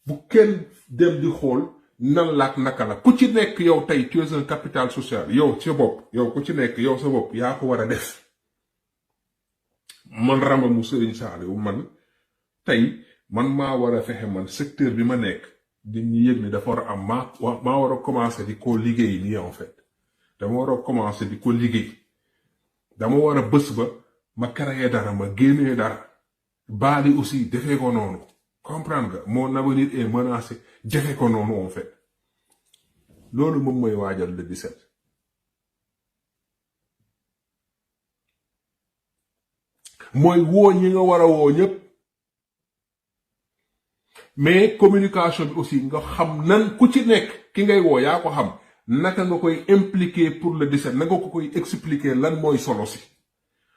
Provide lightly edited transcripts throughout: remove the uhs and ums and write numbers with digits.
bu kenn dem di xool nan laak naka la ku ci nekk yow tey tu es un capital social yow sa bopp yow ku ci nekk yow sa bopp yaa ko war a def man Rama mu Serigne Saliou man tey man maa war a fexe man secteur bi ma nekk di ñu yëg ni dafa war a am maa war a commencer di ko liggéey nii en fait dama war a commencer di ko liggéey dama war a bés ba ma créer dara ma génnee dara baali aussi defee ko noonu comprendre nga mon avenir est menacé defee ko noonu en fait loolu moom mooy waajal le 17 mooy woo ñi nga war a woo ñëpp mais communication bi aussi nga xam nan ku ci nekk ki ngay woo yaa ko xam naka nga koy impliquer pour le 17 naka ko koy expliquer lan mooy solo si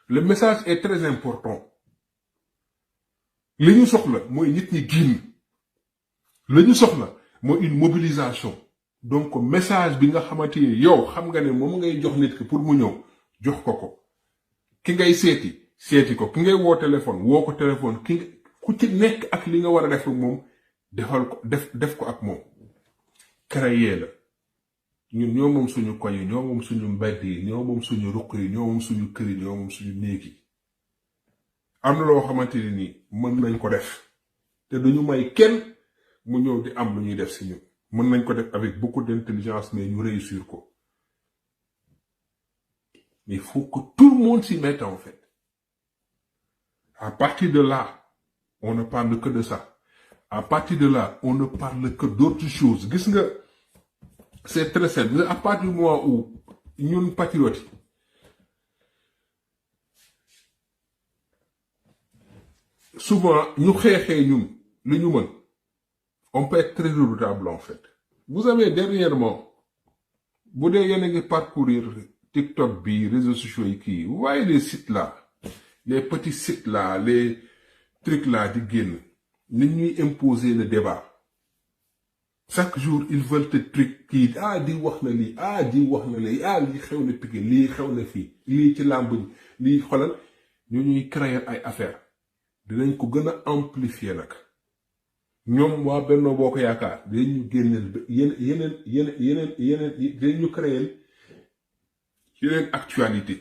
le message est très important li ñu soxla mooy nit ñi génn li ñu soxla mooy une mobilisation donc message bi nga xamante ni yow xam nga ne moom ngay jox nit ki pour mu ñëw jox ko ki ngay seeti ko ki ngay woo téléphone woo ko téléphone ku ci nekk ak li nga war a def ak moom defal ko def ko ak moom créer la ñun ñoo moom suñu koñ yi ñoo moom suñu mbedd yi ñoo moom suñu ruq yi ñoo moom suñu kër yi ñoo moom suñu néeg yi am na loo xamante ni nii mën nañ ko def te duñu may kenn mu ñëw di am lu ñuy def si ñun mën nañ ko def avec beaucoup d'intelligence mais ñu réussir ko mais il faut que tout le monde s'y mette en fait à partir de là on ne parle que de ça à partir de là on ne parle que d'autres choses gis nga c'est très simple à partir du moment où ñun patriotes souvent ñu xeexee ñun li ñu mën on peut être très redoutable en fait vous avez dernièrement bu dee yéen a ngi parcourir TikTok bi réseaux sociaux yi kii vous voyez les sites là les petits sites là les trucs là di génn nit ñuy imposer le débat chaque jour ils veulent te truc kii di wax na lii di wax na lii lii xew na Pikine lii xew na fii lii ci làmb lii xolal ñu ñuy créer ay affaire dinañ ko gën a amplifier nag ñoom waa Benno Bokk Yaakaar dinañ ñu génneel yeneen dinañ ñu créer yeneen actualité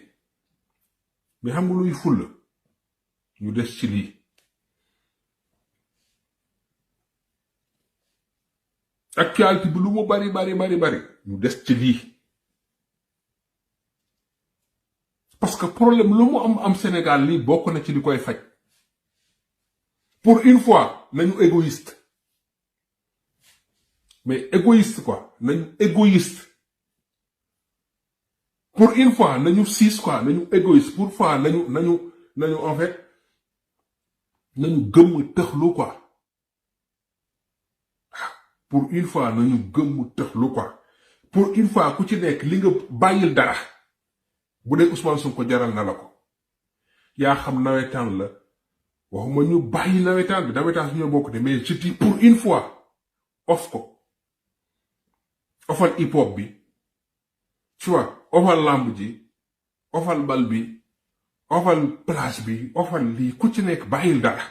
mais xam nga luy fulla ñu des ci lii actualité bi lu mu bari ñu des ci lii parce que problème lu mu am Sénégal lii bokk na ci li koy faj pour une fois nañu égoïste mais égoïste quoi nañu égoïste pour une fois nañu nañu égoïste pour fois nañu en fait nañu gëmm tëxlu quoi pour une fois nañu gëmm tëxlu quoi pour une fois ku ci nekk li nga bàyyil dara bu dee Ousmane Sonko jaral na la ko yaa xam nawetaan la waxuma ñu bàyyi nawetaan bi nawetaan suñu bokk de mais je dis pour une fois off ko offal hip hop bi tu vois offal lamb ji offal bal bi offal plage bi offal lii ku ci nekk bàyyil dara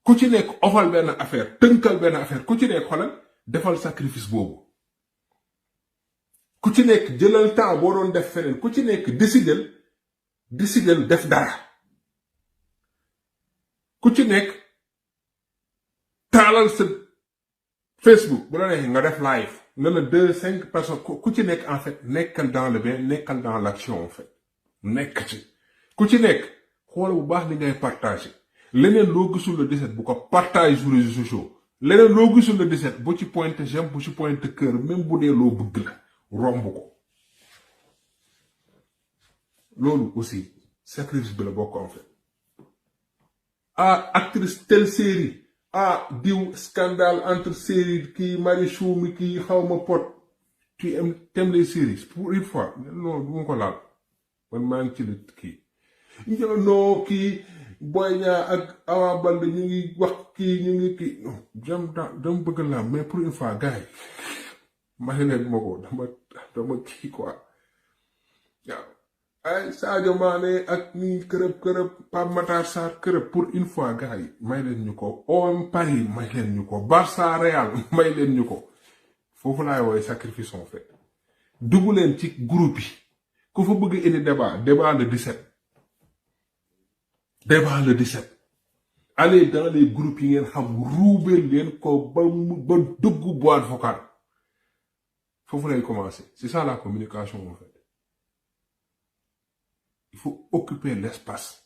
ku ci nekk offal benn affaire tënkal benn affaire ku ci nekk xolal defal sacrifice boobu ku ci nekk jëlal temps boo doon def feneen ku ci nekk décidel def dara ku ci nekk taalal sa Facebook bu la neexee nga def live nga la 2-5 personnes ku ci nekk en fait nekkal dans le bien nekkal dans l'action en fait nekk ci ku ci nekk xool bu baax li ngay partager leneen loo gisul le 17 bu ko partage sur les réseaux sociaux leneen loo gisul le 17 bu ci pointe j'aime bu ci pointe cœur même bu dee loo bëgg la romb ko loolu aussi sacrifice bi la bokk en fait actrice telle série diw scandale entre série kii Marichou mi kii xawma pot tu aimes les séries pour une fois non du ma ko laal man maa ngi ci la kii non kii Boy Niang ak Ama Baldé ñu ngi wax kii ñu ngi kii non dama bëgg la mais pour une fois gars yi ma ne leen ma ko dama kii quoi waaw ay Sadio Mané ak ni kërëb Pape Matar Sarr kërëb pour une fois gars yi may leen ñu ko OM Paris may leen ñu ko Barça Real may leen ñu ko foofu laay woowe sacrifice en fait dugg leen ci groupe yi ku fa bëgg indi débat le 17 débat le 17 allez dans les groupes yi ngeen xam ruubeel leen ko ba dugg boîte vocale foofu lay commencer c'est ça la communication en fait. Il faut occuper l'espace.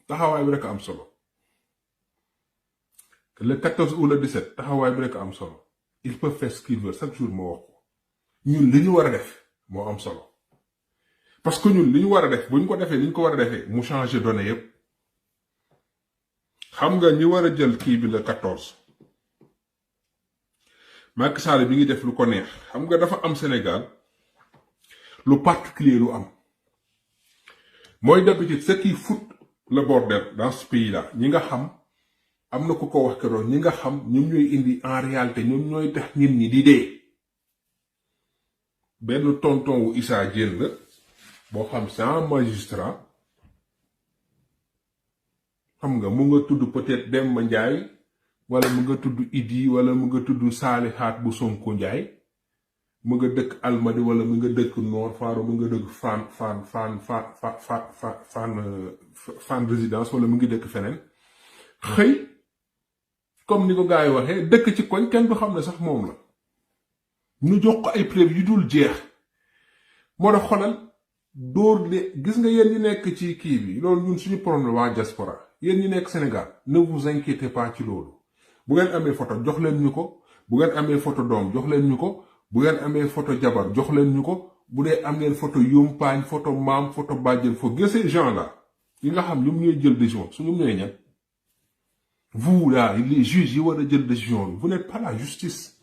taxawaay bi rek am solo le 14 ou le 17 taxawaay bi rek am solo il peut faire ce qu'il veut chaque jour moo wax ko ñun li ñu war a def moo am solo parce que ñun li ñu war a def bu ñu ko defee ni ñu ko war a defee mu changer données yépp xam nga ñi war a jël kii bi le 14 Macky Sall bi ngi def lu ko neex xam nga dafa am Sénégal lu particulier lu am mooy d'habitude ce qui fout le bordel dans ce pays là ñi nga xam am na ku ko wax keroog ñi nga xam ñoom ñooy indi en réalité ñoom ñooy tax nit ñi di dee benn tonton wu Issa Diène la boo xam c'est un magistrat xam nga mu nga tudd peut-être Demba Ndiaye wala mu nga tudd Idi wala mu nga tudd Salihat bu Sonko Ndiaye mu nga dëkk Almadi wala mu nga dëkk Nord Faro mu nga dëkk fan résidence wala mu ngi dëkk feneen xëy comme ni ko gars yi waxee dëkk ci koñ kenn du xam ne sax moom la ñu jox ko ay preuve yu dul jeex moo tax xolal dóor de gis nga yéen ñi nekk ci kii bi loolu ñun suñu problème waa diaspora yéen ñi nekk Sénégal ne vous inquiétez pas ci loolu bu ngeen amee photo jox leen ñu ko bu ngeen amee photo doom jox leen ñu ko bu ngeen amee photo jabar jox leen ñu ko bu dee am ngeen photo yumpaañ photo maam photo bàjjen fo gis ces gens là yi nga xam ñoom ñooy jël décision su ñoom ñooy ñan vous là les juges yi war a jël décision vous n'êtes pas la justice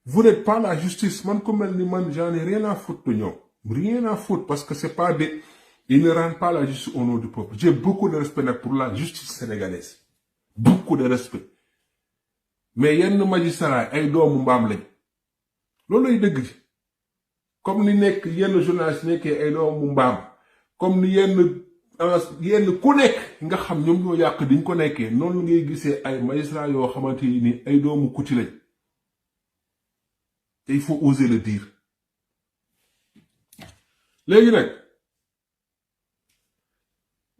vous n'êtes pas la justice man ko mel ni man j'en ai rien à foutre de ñoom rien à foutre parce que c'est pas des ils ne rendent pas la justice au nom du peuple j'ai beaucoup de respect nag pour la justice sénégalaise beaucoup de respect mais yenn magistrat ay doomu mbaam lañ loolu lay dëgg ci comme ni nekk yenn journaliste nekkee ay doomu mbaam comme ni yenn ku nekk nga xam ñoom ñoo yàq diñ ko nekkee noonu ngay gisee ay magistrat yoo xamante ni ay doomu kuti lañ te il faut oser le dire léegi nag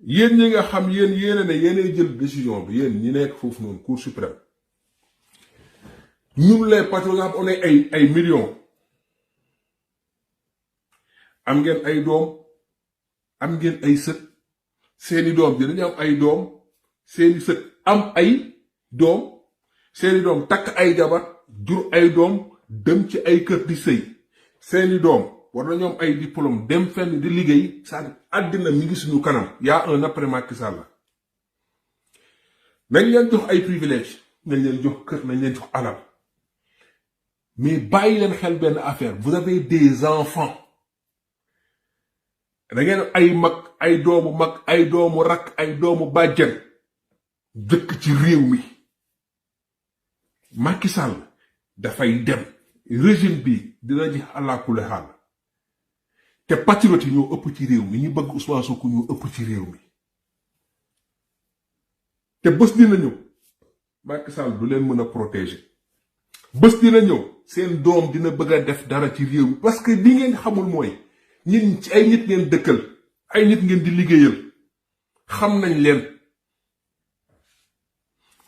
yéen ñi nga xam yéen ne yéenay jël décision bi yéen ñi nekk foofu noonu cour suprême ñun les patriotes on est ay millions am ngeen ay doom am ngeen ay sët seeni doom dinañu am ay doom seeni sët am ay doom seeni doom takk ay jabar jur ay doom dem ci ay kër di sëy seeni doom war nañu am ay diplôme dem fenn di liggéey c'est-à-dire àddina mi ngi suñu kanam y'a un après Macky Sall nañ leen jox ay privilèges nañ leen jox kër nañ leen jox alal mais bàyyi leen xel benn affaire vous avez des enfants da ngeen ay mag ay doomu mag ay doomu rakk ay doomu bàjjen dëkk ci réew mi Macky Sall dafay dem régime bi dina ji àllakule xaal te patriote yi ñoo ëpp ci réew mi ñi bëgg Ousmane Sonko ñoo ëpp ci réew mi te bés dina ñëw Macky Sall du leen mën a protéger bés dina ñëw seen doom dina bëgg a def dara ci réew mi parce que li ngeen xamul mooy ñin ci ay nit ngeen dëkkal ay nit ngeen di liggéeyal xam nañ leen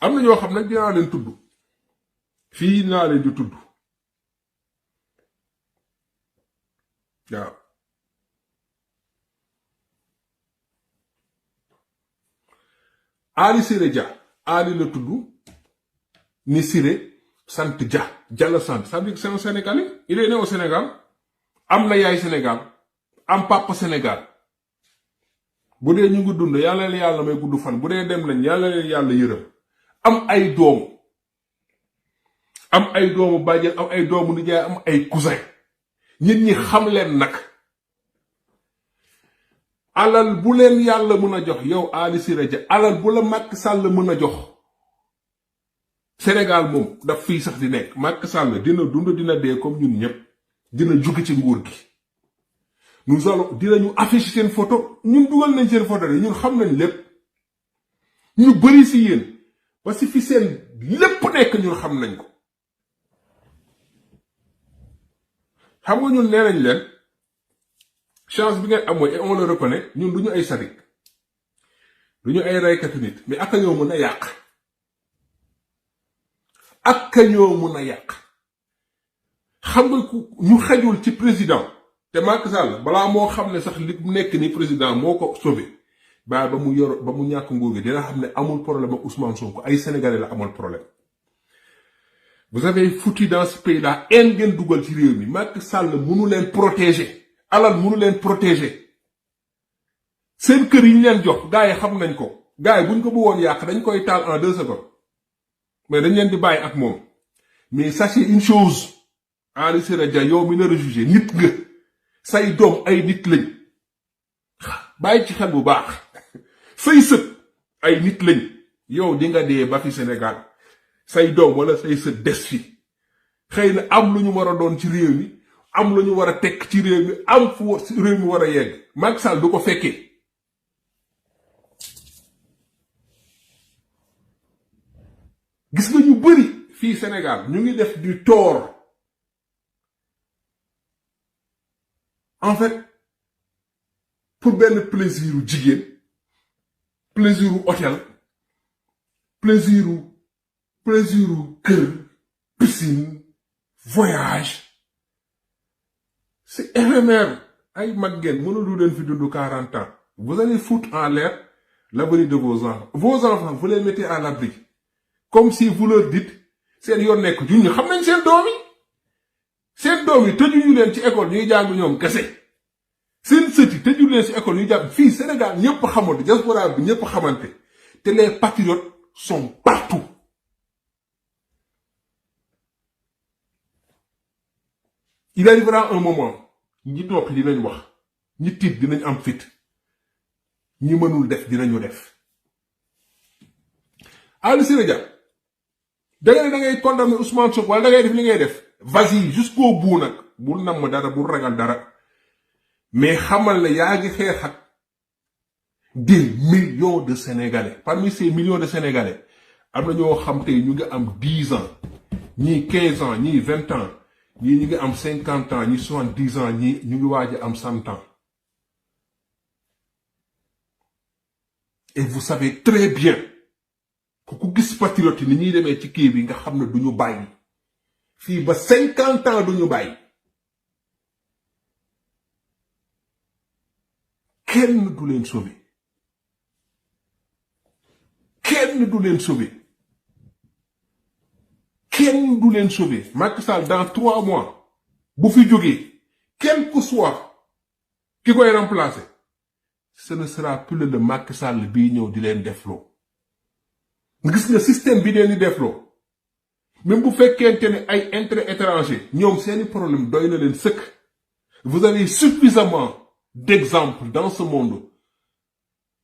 am na ñoo xam nag dinaa leen tudd fii naa leen di tudd waaw Ali Siré Dia Ali la tudd ni Siré sant Dia Dia la sant ça veut dire que c'est un Sénégalais il est né au Sénégal am na yaay Sénégal am papa Sénégal bu dee ñu ngi dund yàlla leen yàlla may gudd fan bu dee dem nañ yàlla leen yàlla yërëm am ay doom am ay doomu bàjjen am ay doomu nijaay am ay cousin nit ñi xam leen nag alal bu leen yàlla mën a jox yow Ali Siré Dia alal bu la Macky Sall mën a jox Sénégal moom daf fii sax di nekk Macky Sall dina dund dina dee comme ñun ñëpp dina jóge ci nguur gi nous allons dinañu afficher seen photo ñun dugal nañ seen photo de ñun xam nañ lépp ñu bëri si yéen parce que fi seen lépp nekk ñun xam nañ ko xam nga ñun nee nañ leen chance bi ngeen am mooy et on le reconnaît ñun duñu ay sadik duñu ay raykatu nit mais ak ñoo mën a yàq ak ñoo mën a yàq xam nga ñu xajul ci président te Macky Sall balaa moo xam ne sax li nekk ni président moo ko sauvé ba mu yor ba mu ñàkk nguur gi dina xam ne amul problème ak Ousmane Sonko ay sénégalais la amal problème. Vous avez foutu dans ce pays là en ngeen dugal ci réew mi Macky Sall mënu leen protéger alal mënu leen protéger seen kër yi ñu leen jox gars yi xam nañ ko gars yi buñ ko bëggoon yàq dañ koy taal en 2 secondes mais dañ leen di bàyyi ak moom mais sachez une chose Aly Siré Dia yow mi nar a jugé nit nga say doom ay nit lañ bàyyi ci xel bu baax say sët ay nit lañ yow di nga dee ba fi Sénégal say doom wala say sët des fi xëy na am lu ñu war a doon ci réew mi am lu ñu war a tekk ci réew mi am fu réew mi war a yegg Macky Sall du ko fekkee gis nga ñu bëri fii Sénégal ñu ngi def du tort en fait pour benn plaisir u jigéen plaisir u hôtel plaisir u kër piscine voyage c'est éphémère ay mag ngeen mënulu leen fi dund 40 ans vous allez foutre en l'air l'avenir de vos enfants vous les mettez à l'abri comme si vous leur dites seen yoon nekk ñu xam nañ seen doom yi tëjuñu leen ci école ñuy jàng ñoom kese seen sët yi tëjuñu leen ci école ñuy jàng fii Sénégal ñëpp xamante diaspora bi ñëpp xamante te les patriotes sont partout il arrivera un moment ñi noppi dinañ wax ñi tiit dinañ am fit ñi mënul def dinañu def Aly Siré Dia da ngay condamner Ousmane Sonko wala da ngay def li ngay def vas-y jusqu'au bout nag bul namm dara bul ragal dara mais xamal ne yaa ngi xeex ak des millions de Sénégalais parmi ces millions de Sénégalais am na ñoo xam tey ñu ngi am 10 ans ñii 15 ans ñii 20 ans ñii ñu ngi am 50 ans ñii 70 ans ñii ñu ngi waaj a am 100 ans et vous savez très bien ku gis patriote ni ñuy demee ci kii bi nga xam ne duñu bàyyi fii ba 50 ans duñu bàyyi kenn du leen sauver kenn du leen sauver kenn du leen sauver Macky Sall dans 3 mois bu fi jógee quel que soit ki koy remplacer ce ne sera plus le Macky Sall bii ñëw di leen defloo gis nga système bi leen di defloo même bu fekkente ne ay intérêt étranger ñoom seeni problème doy na leen sëkk vous avez suffisamment d'exemples dans ce monde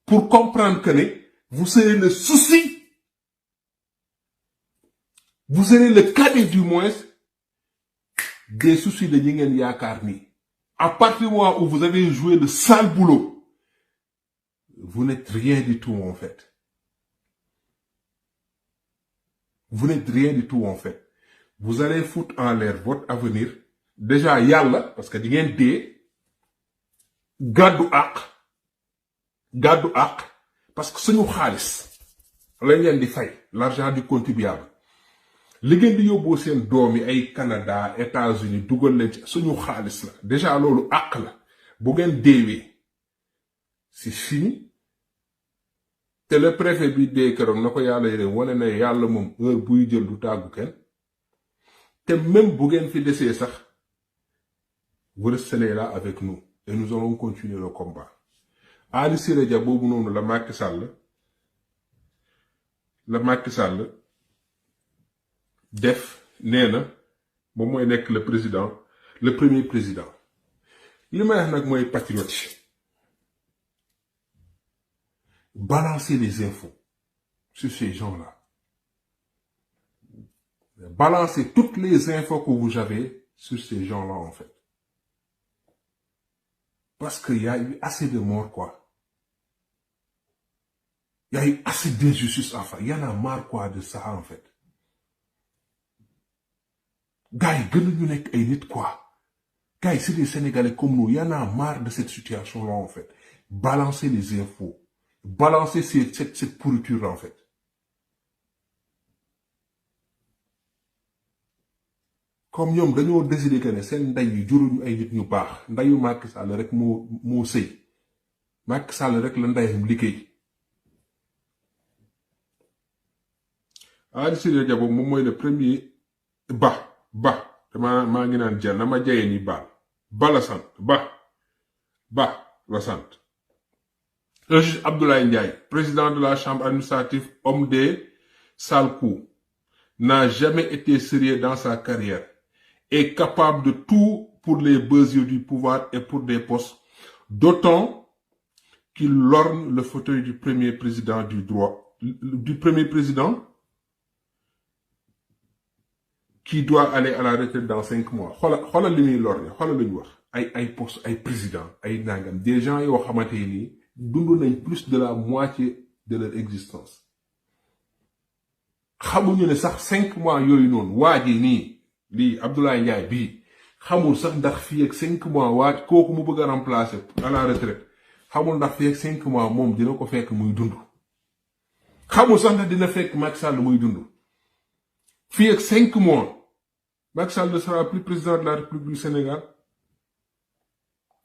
pour comprendre que vous serez le souci, vous serez le cadet du moins des soucis de Ningen Yakarni. À partir du moment où vous avez joué le sale boulot, vous n'êtes rien du tout en fait. Vous n'êtes rien du tout en fait. Vous allez foutre en l'air votre avenir. Déjà, yalla, parce que Ningen D, Gadou ak, parce que c'est nous khalis. Lañ di fay l'argent du contribuable. Li ngeen di yóbboo seen doom yi ay Canada, États-Unis dugal leen ci suñu xaalis la déjà loolu àq la bu ngeen deewee c'est fini te le préfet bi dee keroog na ko yàlla yërëm wane na yàlla moom heure buy jël du tàggu kenn te même bu ngeen fi desee sax vous resterez là avec nous et nous allons continuer le combat. Aly Siré Dia boobu noonu la Macky Sall def néna moom mooy nekk le président le premier président li may wax nag mooy patriote balancer les infos sur ces gens-là Balancez toutes les infos que vous avez sur ces gens-là, en fait. Parce qu'il y a eu assez de morts, quoi. Il y a eu assez d'injustice à faire. Il y en a marre, quoi, de ça, en fait. Gars, quoi. Gars, c'est des Sénégalais comme nous. Il y en a marre de cette situation-là, en fait. Balancez les infos. Balancez cette pourriture-là, en fait. Comme ñoom dañoo décider que ne seen ndey yu juruñu ay nit ñu baax ndeyu Macky Sall rek moo sëy Macky Sall rek la ndeyam liggéey. Aly Siré Dia moom mooy le premier maa ngi naan jël na ma jayee ni ba la sant ba la sant. Le juge Abdoulaye Ndiaye, président de la chambre administrative, homme des sales coups, n'a jamais été sérieux dans sa carrière, est capable de tout pour les besoins du pouvoir et pour des postes, d'autant qu'il lorgne le fauteuil du premier président du premier président qui doit aller à la retraite dans 5 mois. Xoolal li muy lorgne, xoolal li ñu wax ay poste ay président ay nangam des gens yoo xamante ni dund nañ plus de la moitié de leur existence. Xamuñu ne sax 5 mois yooyu noonu waa ji nii lii Abdoulaye Ndiaye bii xamul sax ndax fii ak 5 mois waa kooku mu bëgg a remplacer à la retraite xamul ndax fii ak 5 mois moom dina ko fekk muy dund. Xamul sax ndax dina fekk Macky Sall muy dund. Fii ak 5 mois Macky Sall ne sera plus président de la République du Sénégal.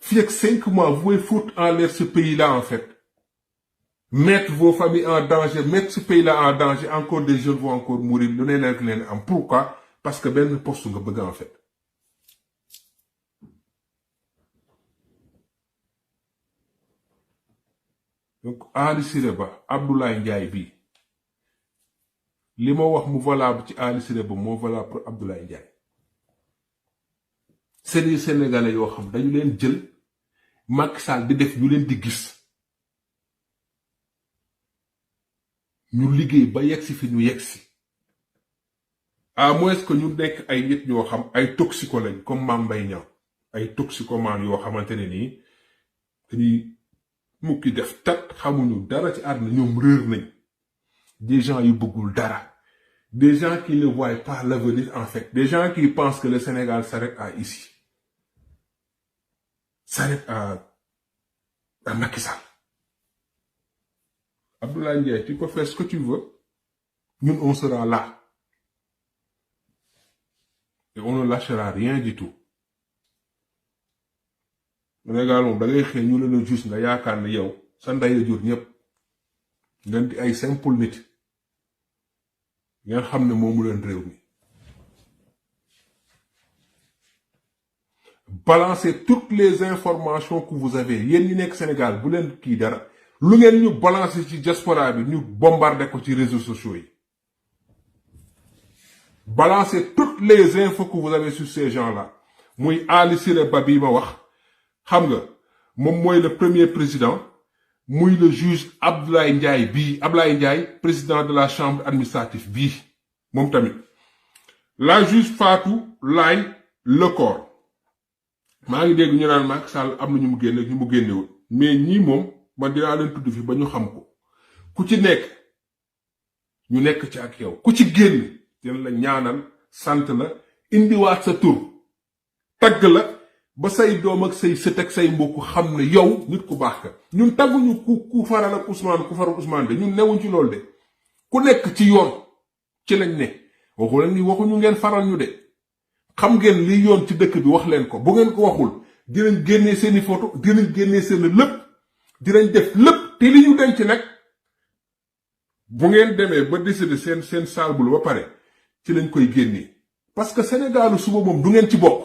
Fii ak 5 mois vous pouvez foutre en l'air ce pays-là en fait. Mettre vos familles en danger, mettre ce pays-là en danger, encore des jeunes vont encore mourir. Pourquoi? Parce que ben poste nga bëgg en fait. Donc Aly Siré Ba, Abdoulaye Ndiaye bi li ma wax mu valable ci Aly Siré Ba moo valable pour Abdoulaye Ndiaye. C'est des Sénégalais yoo xam dañu leen jël Macky Sall di def ñu leen di gis. ñu liggéey ba yegsi fi ñu yegsi à moins que ñu nekk ay nit ñoo xam ay toxico lañ comme Mame Mbaye Niang ay toxicoman yoo xamante ne nii dañuy mukki def tat xamuñu dara ci àdduna ñoom réer nañ des gens yu bëggul dara des gens qui ne voient pas l'avenir en fait des gens qui pensent que le Sénégal s'arrête à ici s'arrête à Macky Sall. Abdoulaye Ndiaye, tu peux faire ce que tu veux. Nous, on sera là. Et on ne lâchera rien du tout. Sénégal moom da ngay xëy ñu leen a juste nga yaakaar ne yow sa ndey la jur ñëpp ngeen di ay simple nit ngeen xam ne moomu leen réew mi. Balancez toutes les informations que vous avez yéen ñi nekk Sénégal bu leen kii dara. Lu ngeen ñu balancer ci diaspora bi ñu bombarder ko ci réseaux sociaux yi. Balancez toutes les infos que vous avez sur ces gens-là. Muy Aly Siré Ba bi ma wax xam nga moom mooy le premier président muy le juge Abdoulaye Ndiaye président de la chambre administrative bii moom tamit la juge Fatou Laye Lecor maa ngi dégg ñu naan Macky Sall am na ñu mu génne ñu mu génnewul mais ñii moom man dinaa leen tudd fi ba ñu xam ko ku ci nekk ñu nekk ci ak yow ku ci génn dina la ñaanal sant la indiwaat sa tur tagg la ba say doom ak say sët ak say mbokk xam ne yow nit ku baax ka ñun tagguñu ku faral ak Ousmane ku faral Ousmane de ñun newuñ ci loolu de ku nekk ci yoon ci lañ ne waxu leen ni waxuñu ngeen faral ñu de xam ngeen li yoon ci dëkk bi wax leen ko bu ngeen ko waxul dinañ génnee seeni photo dinañ génnee seen lépp dinañ def lépp te li ñu denc nag bu ngeen demee ba décider seen salbul ba pare ci lañ koy génnee parce que Sénégalu suba moom du ngeen ci bokk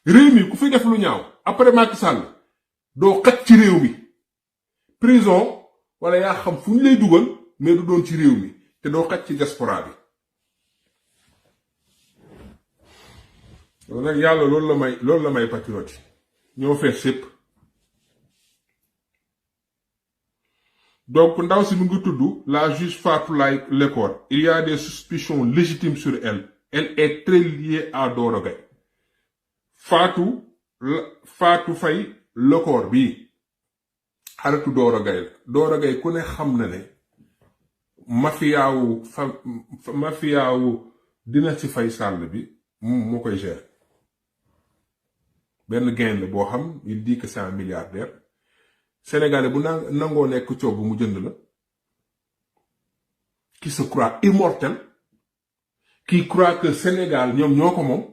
réew mi ku fi def lu ñaaw après Macky Sall doo xaj ci réew mi prison wala yaa xam fu ñu lay dugal mais du doon ci réew mi te doo xaj ci diaspora bi. loolu nag yàlla loolu la may patriote ñoo fees sépp donc ndaw si mu ngi tudd la juge Fatou Laye Lekor. Il y a des suspicions légitimes sur elle. Elle est très liée à Doro Gaye. Fatou Faye Lekor bi xaritu Doro Gaye la. Doro Gaye ku ne xam na ne mafiaawu dina ci Faye Sall bi moo koy gérer. benn gain la boo xam il dit que c'est un milliardaire. Sénégalais bu nangoo nekk coob mu jënd la, qui se croit immortel, qui croit que Sénégal ñoom ñoo ko moom,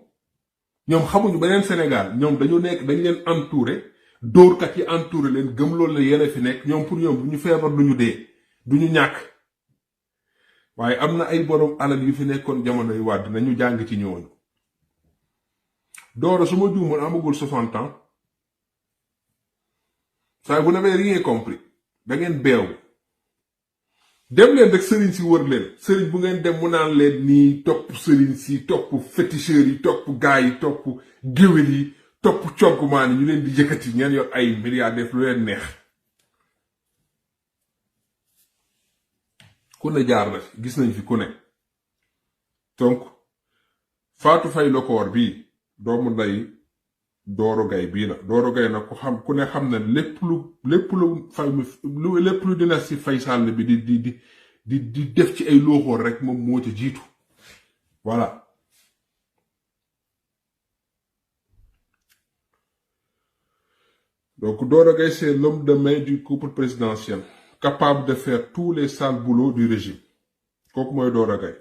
ñoom xamuñu beneen Sénégal, ñoom dañu nekk dañ leen entouré, dóorkat yi entouré leen gëm loolu la yéen a fi nekk, ñoom pour ñoom bu ñu feebar duñu dee, duñu ñàkk. waaye am na ay borom alal yu fi nekkoon jamono yu wàdd nañu jàng ci ñooñu. Doro su ma juumoon amagul 60 ans. Ça, vous n'avez rien compris. Da ngeen beew. Dem leen rek sëriñ si wër leen. Sëriñ bu ngeen dem mu naan leen nii topp sëriñ si, topp féticheurs yi, topp gaay yi, topp géwél yi, topp coggumaan yi ñu leen di yëkkati ngeen yor ay milliards def lu leen neex. Ku ne jaar na gis nañ fi ku ne. Donc Fatou Faye Lekor bii doomu nday Doro Gaye bii la. Doro Gaye nag ku ne xam na lépp lu dina si Faye Sall bi di def ci ay looxoor rek moom moo ca jiitu. Voilà. Donc Doro Gaye c'est l'homme de main du couple présidentiel, capable de faire tous les sales boulots du régime. kooku mooy Doro Gaye.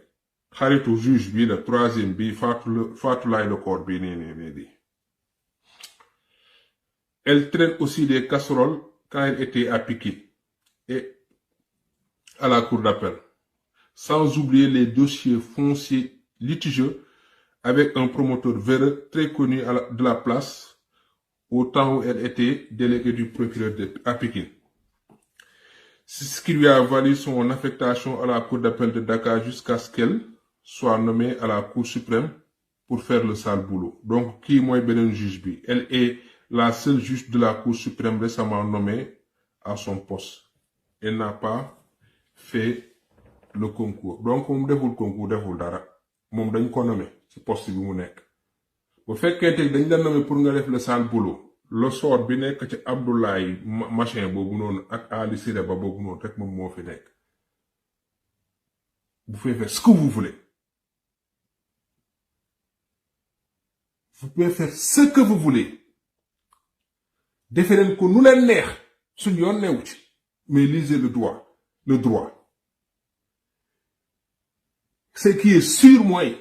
xaritu juge bii la troisième bii Fatou Laye Lekor bii nii di. Elle traîne aussi des casseroles quand elle était à Pikine et à la cour d'appel. Sans oublier les dossiers fonciers litigieux avec un promoteur véreux très connu de la place au temps où elle était déléguée du procureur à Pikine. C'est ce qui lui a valu son affectation à la cour d'appel de Dakar jusqu'à ce qu'elle soit nommée à la cour suprême pour faire le sale boulot. Donc, qui mooy beneen juge bi? Elle est la seule juge de la Cour suprême récemment nommée à son poste. Elle n'a pas fait le concours. Donc, moom deful concours, deful dara. Moom dañ ko nommé ci poste bi mu nekk. Bu fekkente dañ la nommé pour nga def le sale boulot, le sort bi nekk ci Abdoulaye machin boobu noonu ak Ali Siré Ba boobu noonu rek moom moo fi nekk. Vous pouvez faire ce que vous voulez. Vous pouvez faire ce que vous voulez. Defee leen ko nu leen neex suñu yoon newu ci, mais lisez le droit. Ce qui est sûr mooy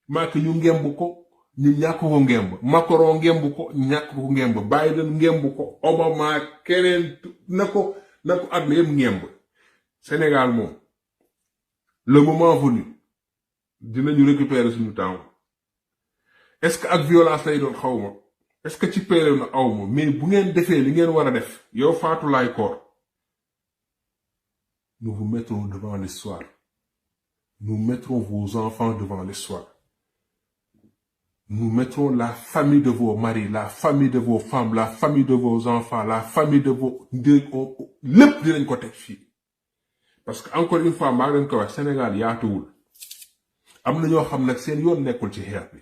Macky ñu ngemb ko ñu ñàkk ko ngemb, Macron ngemb ko ñàkk ko ngemb, Biden ngemb ko, Obama keneen na ko àdduna yëpp ngemb. Sénégal moom le moment venu dinañu récupérer suñu temps. Est-ce que ak violence lay doon xawma, est-ce que ci péréw na awma, mais bu ngeen defee li ngeen war a def yow Fatou Laye Lekor, nous vous mettrons devant l'histoire. Nous mettrons vos enfants devant l'histoire. Nous mettrons la famille de vos maris, la famille de vos femmes, la famille de vos enfants, la famille de vos lépp dinañ ko teg fii. Parce que encore une fois maa ngi leen ko wax, Sénégal yaatuwul. Am na ñoo xam nag seen yoon nekkul ci xeex bi.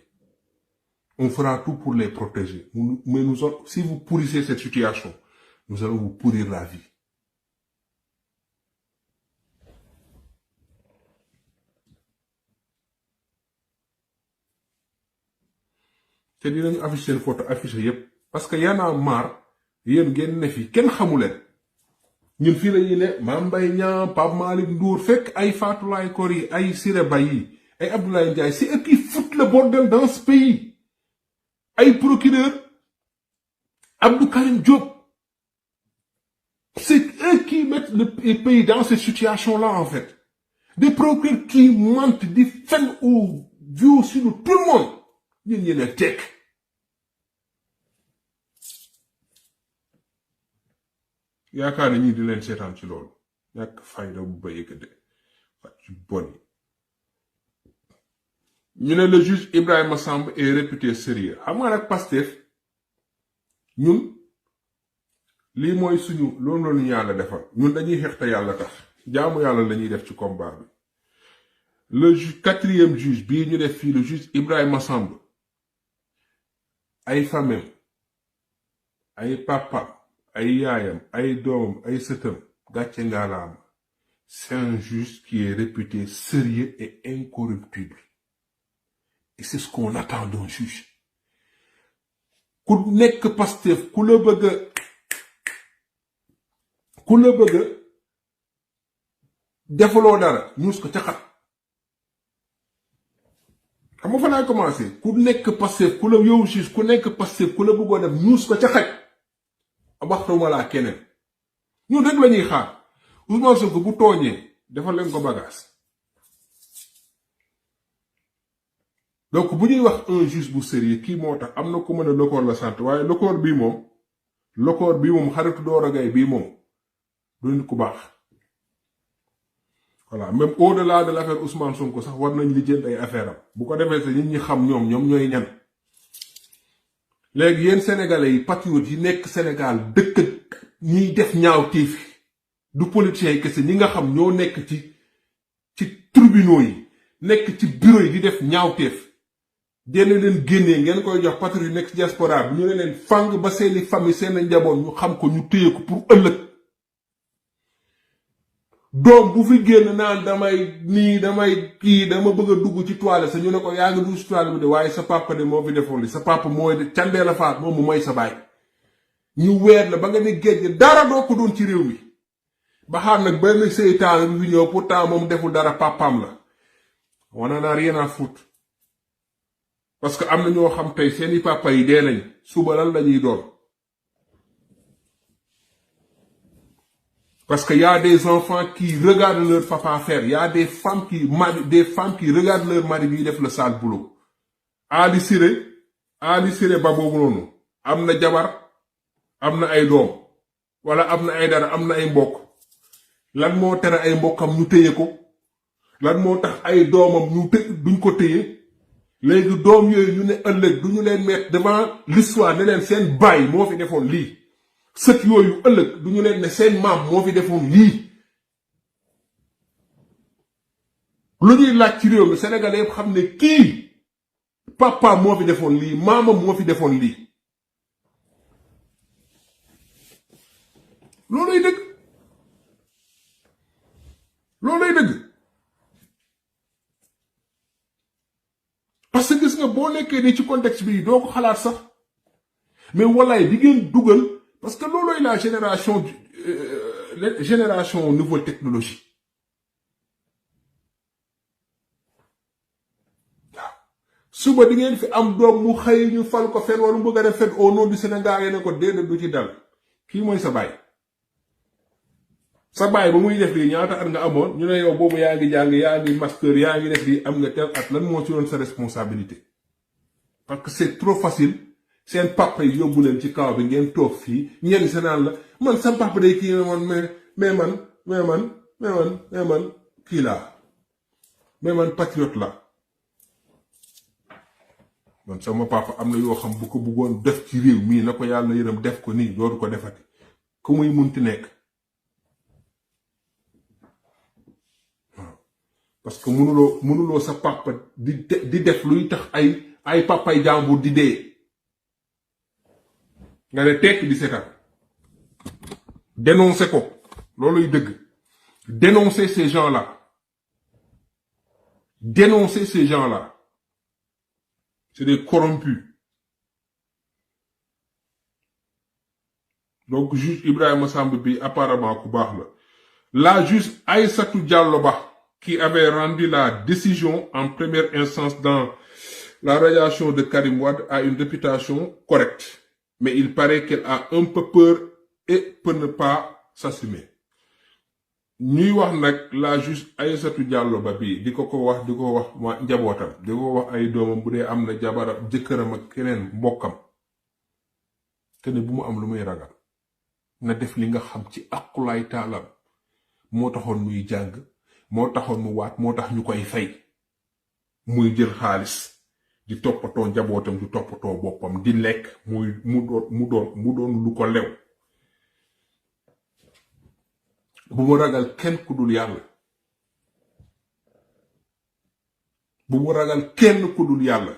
On fera tout pour les protéger. Mais si vous pourrissez cette situation, nous allons vous pourrir la vie. C'est dinañu afficher seen photo afficher yépp parce que y'en a marre yéen ngeen ne fi kenn xamuleen. ñun fii la ñuy ne Mame Mbaye Niang, Pape Malick Ndour fekk ay Fatou Laye Lekor yi, ay Siré Ba yi, ay Abdoulaye Ndiaye, c'est eux qui foutent le bordel dans ce pays. Ay procureur Abdou Karim Diop, c'est eux qui mettent le pays dans cette situation-là en fait. Des procureurs qui mentent, di fen au vieux sur tout le monde. Ñun ñu ne tekk. Yaakaar ne ñii di leen seetaan ci loolu. Ñàkk fayda bu ba yëkkate. Fa ci bon. Ñu ne le juge Ibrahima Samb est réputé sérieux. Xam nga nag Pastef ñun lii mooy suñu loolu la ñu yàlla defal ñun dañuy xeex te yàlla tax jaamu yàlla la ñuy def ci combat bi. le quatrième juge bii ñu def fii le juge Ibrahima Samb ay famem ay papam ay yaayam ay doomam ay sëtam gàcce ngaalaama. C'est un juge qui est réputé sérieux et incorruptible. Et c'est ce qu'on attend d'un juge. Ku nekk Pastef ku la bëgg defaloo dara ñuus ko ca xat. xam nga fa laay commencé ku nekk Pastef ku la yow juge ku nekk Pastef ku la bëggoo def ñuus ko ca xaj. waxtuma laa keneen ñun rek la ñuy xaar. Ousmane Sonko bu tooñee defal leen ko bagage donc bu ñuy wax un juge bu sérieux kii moo tax am na ku mën a Lokoor la sant waaye Lokoor bii moom xaritu Doro Gaye bii moom du nit ku baax. voilà même au-delà de l'affaire Ousmane Sonko sax war nañ lijjanti ay affaire am bu ko defee sa nit ñi xam ñoom ñooy ñan. léegi yéen sénégalais yi patriotes yi nekk Sénégal dëkk ñiy def ñaaw tiifi du politiciens yi kese ñi nga xam ñoo nekk ci tribunaux yi nekk ci bureau yi di def ñaawteef dene leen génnee ngeen koy jox patriote yu nekk ci diaspora bi ñu ne leen fang ba seeni famille seen njaboot ñu xam ko ñu téye ko pour ëllëg. doom bu fi génn naan damay kii dama bëgg a dugg ci toilette sa ñu ne ko yaa ngi dugg ci toilette bi de waaye sa papa de moo fi defoon li sa papa mooy candee la faat moom mu mooy sa baay ñu weer la ba nga ne géej dara doo ko doon ci réew mi. ba xaar nag benn seytaan bi fi ñëw pourtant moom deful dara papaam la on en a rien à foutre parce que am na ñoo xam tey seeni papa yi dee nañ suba lan la ñuy doon. parce que y a des enfants qui regardent leur papa faire y a des femmes qui regardent leur mari bi def le sale boulot. Ali Siré ba boobu noonu am na jabar am na ay doom wala am na ay dara am na ay mbokk. lan moo tere ay mbokkam ñu téye ko lan moo tax ay doomam duñ ko téye léegi doom yooyu ñu ne ëllëg duñu leen mettre devant l'histoire ne leen seen baay moo fi defoon lii sët yooyu ëllëg duñu leen ne seen maam moo fi defoon lii. lu ñuy laaj ci réew mi Sénégalais yëpp xam ne kii papa moo fi defoon lii maamam moo fi defoon lii looluy dëgg. loolay dëgg parce que gis nga boo nekkee nii ci contexte bi doo ko xalaat sax mais walaay di ngeen dugal parce que loolooy la génération nouvelle technologie waaw suba di ngeen fi am doom mu xëy ñu fal ko fen wala mu bëgg a def fen au nom du Sénégal yéen ko déedéet du ci dal kii mooy sa baay. sa baay ba muy def lii ñaata at nga amoon ñu ne yow boobu yaa ngi jàng yaa ngi master yaa ngi def lii am nga tel at lan moo ci doon sa responsabilité parce que c'est trop facile seen papa yi yóbbu leen ci kaw bi ngeen toog fii ñenn sa naan la man sa papa day kii man kii laa mais man patriote la man sama papa am na yoo xam bu ko bëggoon def ci réew mii na ko yàlla yërëm def ko nii dootu ko defati ku muy munti nekk. parce que mënuloo sa papa di def luy tax ay papay jàmbur di dee nga ne tekk di seetaan dénoncer ko looluy dëgg dénoncer ces gens-là c'est des corrompus. donc juge Ibrahima Samb bi apparemment ku baax la juge Aïssatou Diallo Ba qui avait rendu la décision en première instance dans la radiation de Karim Wade a une réputation correcte. Mais il paraît qu'elle a un peu peur et peut ne pas s'assumer. ñuy wax nag la juge Aïssatou Diallo Ba bi di ko wax ma njabootam di ko wax ay doomam bu dee am na jabaram jëkkëram ak keneen mbokkam te ne bu mu am lu muy ragal na def li nga xam ci aqulaay taalam moo taxoon muy jàng moo taxoon mu waat moo tax ñu koy fay muy jël xaalis di toppatoo njabootam di toppatoo boppam di lekk mu doon lu ko lew bu mu ragal kenn ku dul yàlla bu mu ragal kenn ku dul yàlla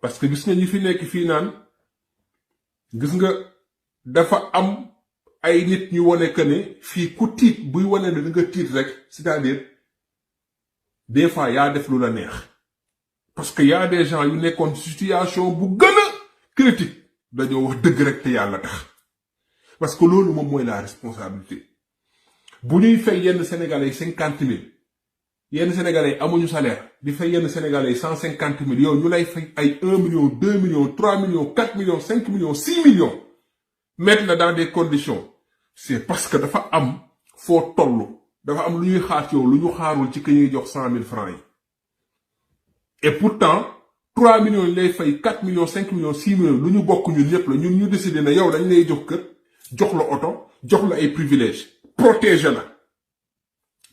parce que gis nga ñi fi nekk fii naan gis nga dafa am ay nit ñu wone que ne fii ku tiit buy wane ne da nga tiit rek c'est-à-dire des fois yaa def lu la neex parce que y a des gens yu nekkoon situation bu gën a critique dañoo wax dëgg rek te yàlla tax parce que loolu moom mooy la responsabilité bu ñuy fay yenn sénégalais 50 000 yenn sénégalais amuñu salaire di fay yenn sénégalais 150 000 yow ñu lay fay ay 1 million 2 millions 3 millions 4 millions 5 millions 6 millions mettre la dans des conditions c'est parce que dafa am foo tollu dafa am lu ñuy xaar ci yow lu ñu xaarul ci que ñuy jox 100 000 francs yi et pourtant 3 millions yi lay fay 4 millions 5 millions 6 millions lu ñu bokk ñun ñëpp la ñun ñu décider ne yow dañ lay jox kër jox la oto jox la ay privilèges protéger la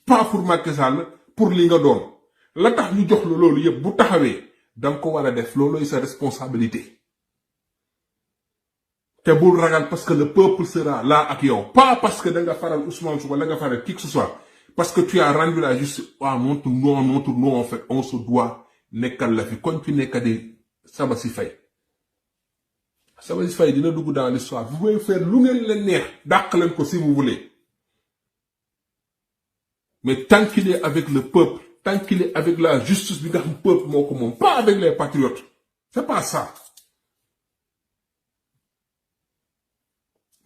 pas pour Macky Sall pour li nga doon la tax ñu jox la loolu yëpp bu taxawee da nga ko war a def loolooy sa responsabilité te bul ragal parce que le peuple sera là ak yow pas parce que da nga faral Ousmane Sonko wala nga faral qui que ce soit parce que tu as rendu la justice à notre nom en fait on se doit nekkal la fi koñ fi nekka di Sabasy Faye Sabasy Faye dina dugg dans l'histoire vous pouvez faire lu ngeen leen neex dàq leen ko si vous voulez mais tant qu'il est avec le peuple tant qu'il est avec la justice bi nga xam peuple moo ko moom pas avec les patriotes c'est pas ça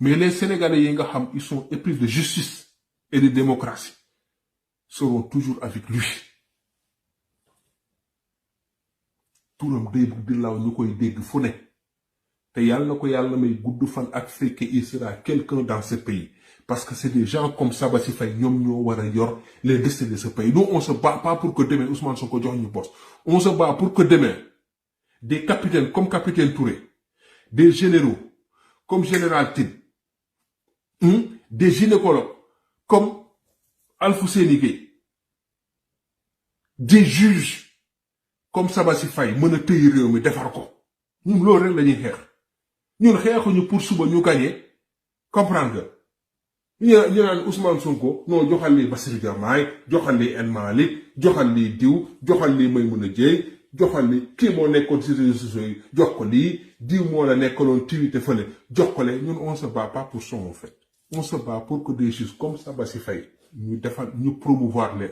mais les Sénégalais yi nga xam ils sont épris de justice et de démocratie seront toujours avec lui turam day bugg di law ñu koy dégg fu ne te yàlla na ko yàlla may gudd fan ak fekke il sera quelqu'un dans ce pays parce que c'est des gens comme Sabasy Faye ñoom ñoo war a yor les destinées de ce pays nous on se bat pas pour que demain Ousmane Sonko jox ñu poste on se bat pour que demain des capitaines comme capitaine Touré des généraux comme général Tine des gynécologues comme Alfousseni Gueye des juges comme Sabasy Faye mën a tëye réew mi defar ko ñun loolu rek la ñuy xeex ñun xeexuñu pour suba ñu gagné comprendre nga ñu naan Ousmane Sonko non joxal lii Bassirou Diomaye joxal lii El Malick joxal lii diw joxal lii Maïmouna Dièye joxal lii kii moo nekkoon ci réseaux sociaux yi jox ko lii diw moo la nekkaloon tiwite fële jox ko lee ñun on se bat pas pour son en fait on se bat pour que des juges comme Sabasy Faye ñu defal ñu promouvoir leen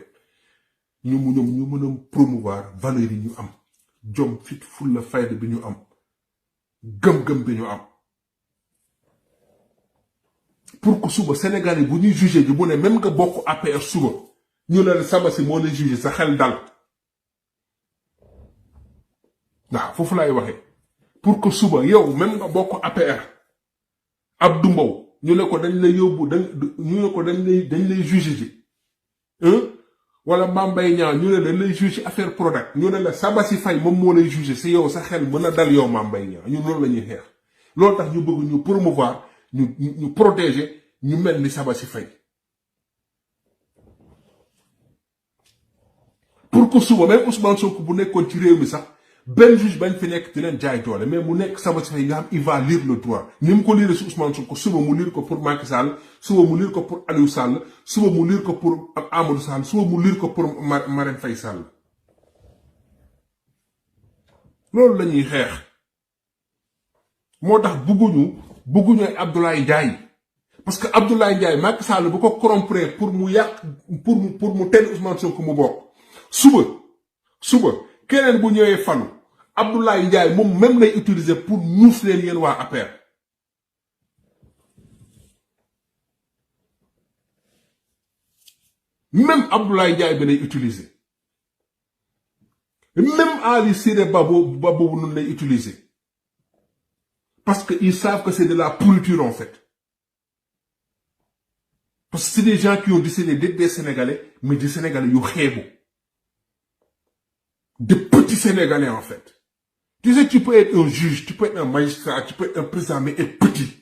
ñu mën a promouvoir valeurs yi ñu am jom fit fulla fayda bi ñu am gëm-gëm bi ñu am pour que suba Sénégalais bu ñuy jugé ji bu ne même nga bokk APR suba ñu ne Sabasy moo lay jugé sa xel dal waaw foofu laay waxee pour que suba yow même nga bokk APR Abdou Mbow ñu ne ko dañ lay yóbbu ñu ne ko dañ lay jugé ji wala Mame Mbaye Niang ñu ne dañ lay jugé affaire Prodac ñu ne la Sabasy Faye moom moo lay jugé si yow sa xel mën a dal yow Mame Mbaye Niang ñun loolu la ñuy xeex loolu tax ñu bëgg ñu promouvoir ñu protéger ñu mel ni Sabasy Faye pour que suba même Ousmane Sonko bu nekkoon ci réew mi sax benn juge bañ fi nekk di leen jaay doole mais mu nekk Sabasy Faye nga xam il va lire le droit ni mu ko lire si Ousmane Sonko suba mu lire ko pour Macky Sall suba mu lire ko pour Aliou Sall suba mu lire ko pour Amadou Sall suba mu lire ko pour Marème Faye Sall loolu la ñuy xeex moo tax bëgguñu ay Abdoulaye Ndiaye parce que Abdoulaye Ndiaye Macky Sall bu ko corrompre pour mu yàq pour mu tel Ousmane Sonko mu bokk suba keneen bu ñëwee falu Abdoulaye Ndiaye moom même lay utiliser pour ñuus leen yéen waa APR même Abdoulaye Ndiaye bi lay utiliser même Ali Siré boobu noonu lay utiliser parce que ils savent que c'est de la pourriture en fait parce que c'est des gens qui ont décidé d'être des Sénégalais mais des Sénégalais yu xeebu de petits Sénégalais en fait. Tu sais, tu peux être un juge, tu peux être un magistrat, tu peux être un président, mais être petit.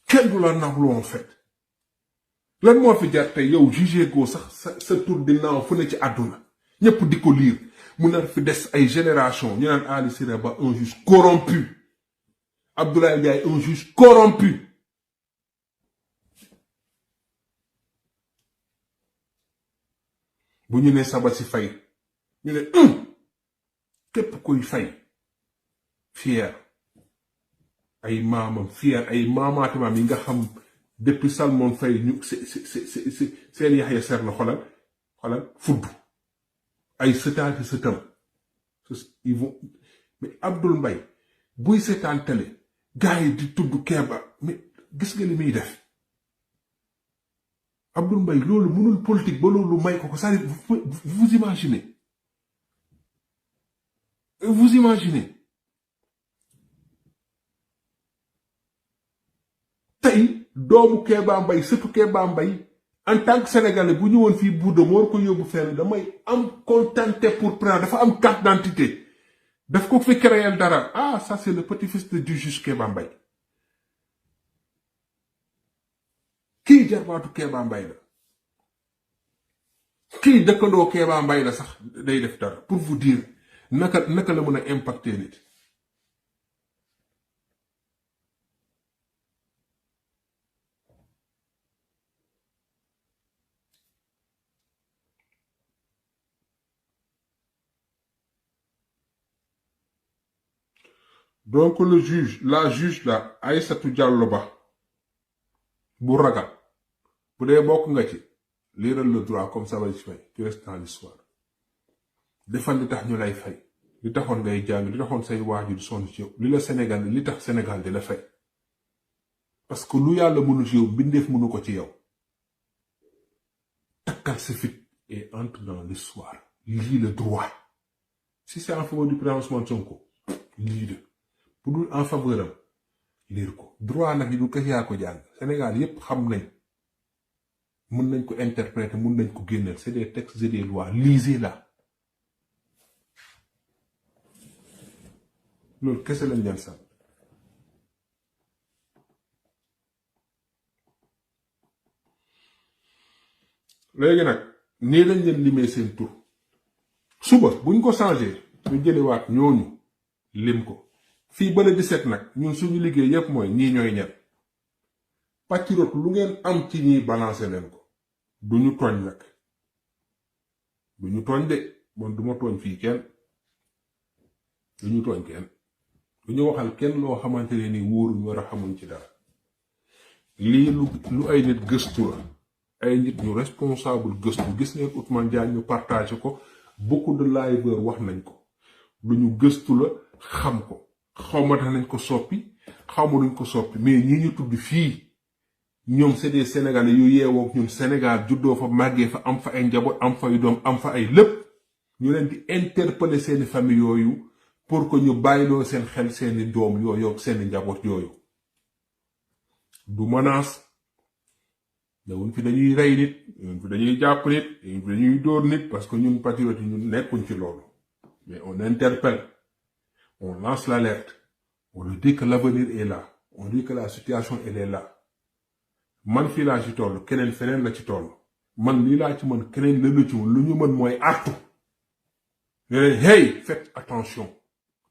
Quel de la nablo en fait? Lan moo fi jaar tey yow jugé go sax sa tour di naaw fu ne ci àdduna ñëpp di ko lire mu nar fi des ay génération ñu naan Ali Siré Ba un juge corrompu Abdoulaye Ndiaye un juge corrompu. bu ñu ne Sabassi Faye ñu ne képp kuy fay fier ay maamam fier ay maamaati maam yi nga xam depuis Salmon Faye ñu seen Yaxya Ser la xolal fudd ay sëtaati sëtam ils vont mais Abdoul Mbaye buy seetaan télé gars yi di tudd Kéba mais gis nga li muy def Abdoul Mbaye loolu mënul politique ba loolu may ko ça vous imaginez tey doomu Kéba Mbaye surtout Kéba Mbaye en tant que sénégalais bu ñu woon fii Bouddha moo war ko yóbbu fenn damay am contenté pour prendre dafa am carte d'identité daf ko fi créer dara ah ça c'est le petit-fils du juge Kéba Mbaye kii jarbaatu Kéba Mbaye la kii dëkkandoo Kéba Mbaye la sax day def dara pour vous dire naka la mën a impacter nit donc la juge là Aïssatou Diallo Ba bu ragal bu dee bokk nga ci liiral le droit comme Sabassi Faye tu restes dans l'histoire defal li tax ñu lay fay li taxoon ngay jàng li taxoon say waajur di sonn ci yow li la Sénégal li tax Sénégal di la fay parce que lu yàlla mënu ci yow bindeef mënu ko ci yow takkal sa fit et entre dans l'histoire lis le droit si c'est en faveur du président Ousmane Sonko lii de bu dul en faveur am lire ko droit nag yi du kese yaa ko jàng Sénégal yépp xam nañ mën nañ ko interpréter mën nañ ko génneel c'est des textes et des lois lisez là loolu kese lañ leen sant léegi nag nii lañ leen limee seen tur suba buñ ko changé ñu jëliwaat ñooñu lim ko fii ba le 17 nag ñun suñu liggéey yépp mooy ñii ñooy ñet patriote lu ngeen am ci ñii balancer leen ko duñu tooñ nag duñu tooñ de bon duma tooñ fii kenn duñu tooñ kenn duñu waxal kenn loo xamante ne ni wóoruñ war a xamuñ ci dara lii lu ay nit gëstu la ay nit ñu responsable gëstu gis ngeen Ousmane Diagne ñu partagé ko beaucoup de liveurs wax nañ ko lu ñu gëstu la xam ko xawma tax nañ ko soppi xawma duñ ko soppi mais ñi ñu tudd fii ñoom c'est des sénégalais yu yeewoo ñun Sénégal juddoo fa màggee fa am fa ay njaboot am fa ay doom am fa ay lépp ñu leen di interpeller seeni famille yooyu pour que ñu bàyyiloo seen xel seeni doom yooyu ak seeni njaboot yooyu du menace newuñ fi dañuy rey nit ñun fi dañuy jàpp nit ñun fi dañuy dóor nit parce que ñun patriotes yi ñun nekkuñ ci loolu mais on interpelle on lance l'alerte on lui dit que l'avenir est là on dit que la situation elle est là man fii laa ci toll keneen feneen la ci toll man lii laa ci mën keneen la ci lu ñu mën mooy artu ne leen hey faites attention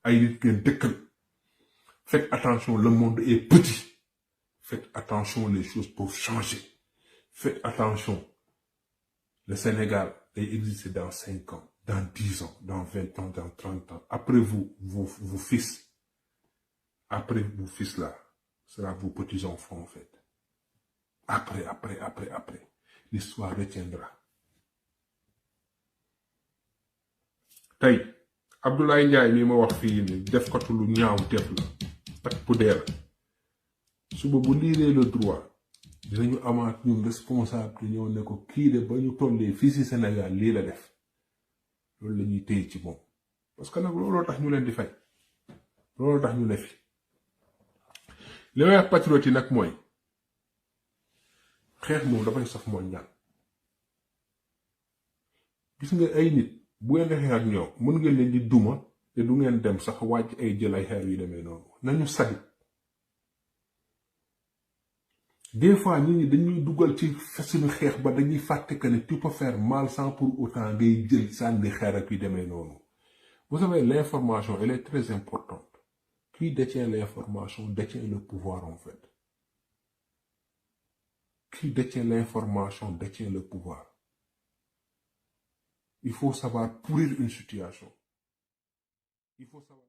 ay nit ngeen dëkkal faites attention le monde est petit faites attention les choses peuvent changer faites attention le Sénégal day exister dans 5 ans dans 10 ans dans 20 ans dans 30 ans après vos fils après vos fils là sera vos petits enfants en fait après l'histoire retiendra tey Abdoulaye Ndiaye mi ma wax fii ni def ko lu ñaaw teef la ak pudeer suba bu liiree le droit dinañu amaat ñun responsable ñoo ne ko kii de ba ñu tollee fii ci Sénégal lii la def loolu la ñuy téye ci moom parce que nag looloo tax ñu leen di fay looloo tax ñu ne fi li may wax patriote yi nag mooy xeex moom dafay saf mooy ñaan gis nga ay nit bu ngeen di xeex ak ñoom mën ngeen leen di duma te du ngeen dem sax wàcc ay jël ay xeer yu demee noonu nañu sadi des fois nit ñi dañuy dugal ci suñu xeex ba dañuy fàtte que ne tu peux faire mal sans pour autant ngay jël sànni xeer ak yu demee noonu vous savez l'information elle est très importante Qui détient l'information détient le pouvoir en fait. Qui détient l'information détient le pouvoir. Il faut savoir pourrir une situation. Il faut savoir.